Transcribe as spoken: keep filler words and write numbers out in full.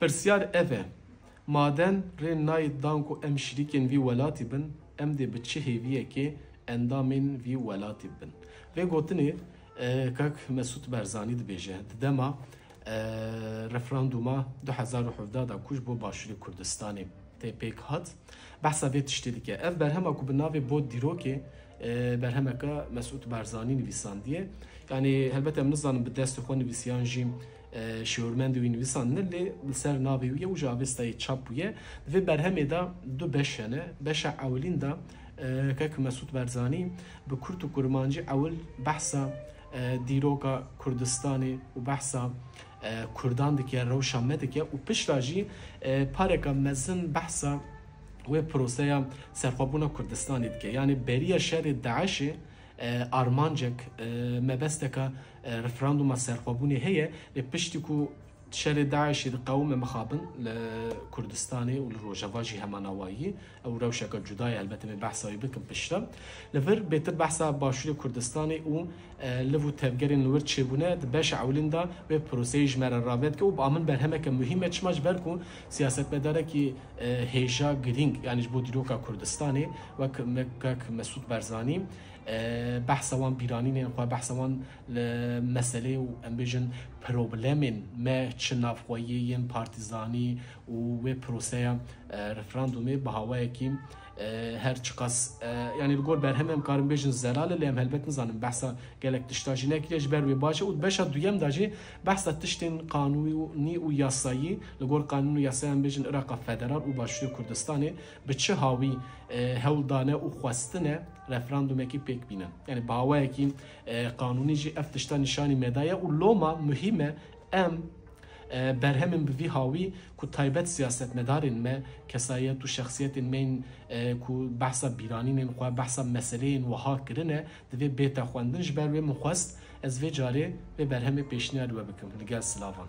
Pirsyar ev e, maden rê nayê dan ku em şirîkên vî welatî bin, em dê bi çi hêviyekê endamên vî welatî bin? Vê gotinê, e, kak Mesûd Barzanî dibêje, di dema, e, referandûma du hezar û hevdeh de ku ji bo Başûrê Kurdistanê tê pêk hat, behsa vê tiştê dike. Ev berhema ku bi navê Bo Dîrokê, e, berhemeke Mesûd Barzanî nivîsandiye. Yanî helbet em nizanin bi destê xwe nivîsiyan jî, e, şêwirmendê wî nivîsandine, lê li ser navê wî ye û ji Avestayê çap bûye. Di vê berhemê de du beş hene. Beşa ewilîn de, e, kek Mesûd Barzanî bi kurt û kurmancî ewil behsa, e, dîroka Kurdistanê û behsa, e, Kurdan dike, rewşa me dike û pişta jî, e, pareka mezin behsa wê proseya serxwebûna Kurdistanê dike. Yanî beriya şerê DAIŞê, e, armancek, e, mebesteka, e, referandûma serxwebûnê heye. Lê piştî ku şerê DAIŞê diqewime mixabin li Kurdistanê û li Rojava jî heman awayî, ew rewşeke cuda ye, helbet em ê behsa wî bikin piştre. Li vir bêtir behsa Başûrê Kurdistanê û, e, liv û tevgerên li wir çêbûne, di beşa ewilîn de wê proseyê ji me re rave dike û ba min berhemeke muhîm e, çima ji ber ku siyasetmedarekî, e, hêja girîng, yanî ji bo dîroka Kurdistanê, wek me-, kek Mesûd Barzanî, e, behsa wan bîranînên xwe, behsa wan li meselê û em bêjin problemên me çi navxweyî yên partîzanî û wê proseya, e, referandûmê bi hawayekî, e, her çiqas, e, yanî li gor berhemê em karin bêjin zelal e, lê em helbet nizanin behsa gelek tişta jî nekiriye, ji ber wê baş e. Û di beşa duyem de jî behsa tiştên qanûnî û yasayî, li gor qanûn û yasaya em bêjin Iraqa Federal û Başûrê Kurdistanê bi çi hawî, e, hewl dane û xwestine referandûmekî pêk bînin. Yanî bi hawayekî, e, qanûnî jî ev tişta nîşanî me daye û loma muhîm e em, e, berhemên bi vî hawî ku taybet siyasetmedarên me, kesayet û şexsiyetên me yên, e, ku behsa bîranînên xwe, behsa meseleyên wiha kirine, divê bête xwendin. Ji ber wê min xwest ez vê carê vê berhemê pêşniyar we bikim. Li gel silavan.